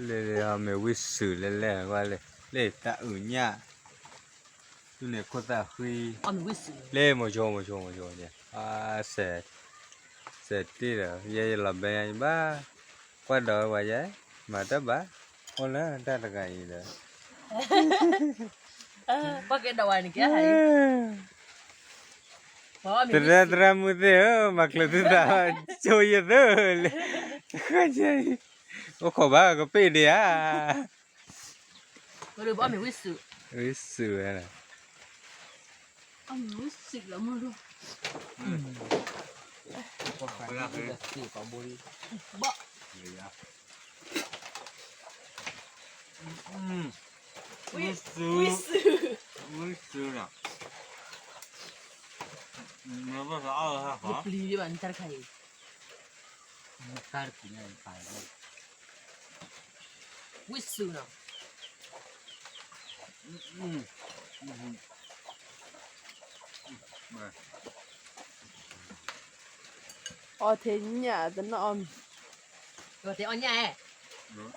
လၢလၢအမ့ၢ်ဝံၣ်စူၤလဲၣ်လဲၣ်ကွၢ်လၢ လၢတၢ်အုၣ်ညၣ် သူန့ၣ်ခိၣ်သၣ်ဃံ လၢမိၤဆိမိၤဆိမိၤဆိ စဲးတ့ၢ်ဒီး ယဲယလီၤဘဲညါယဘၣ် ကွၢ်ဒီးဝဲယဲ မၤတၢ်ဘၣ် အိၣ်လၢတၢ်တဂၤအံၤဒီး သရၣ်သရၣ်မုၣ်သ့ၣ်ဧၢ မၤကျၢၤသုသး ဆိယသုလၢ တဃၣ်အံၤ အိၣ်ခိးဘၣ်ကပ့ၢ်ဒံးဧါ ဝံၣ်စူၤဝဲ ဝံၣ်စူၤ ဝံၣ်စူၤနီၤ ပျံၤဘၣ်နတၢ်တခါအံၤ ဝံၣ်စူၤနီၤ အီၣ်ထဲညၣ်တနီၤအီၣ်မ့ၤ အီၣ်ထဲအီၣ်ညၣ်ဧါ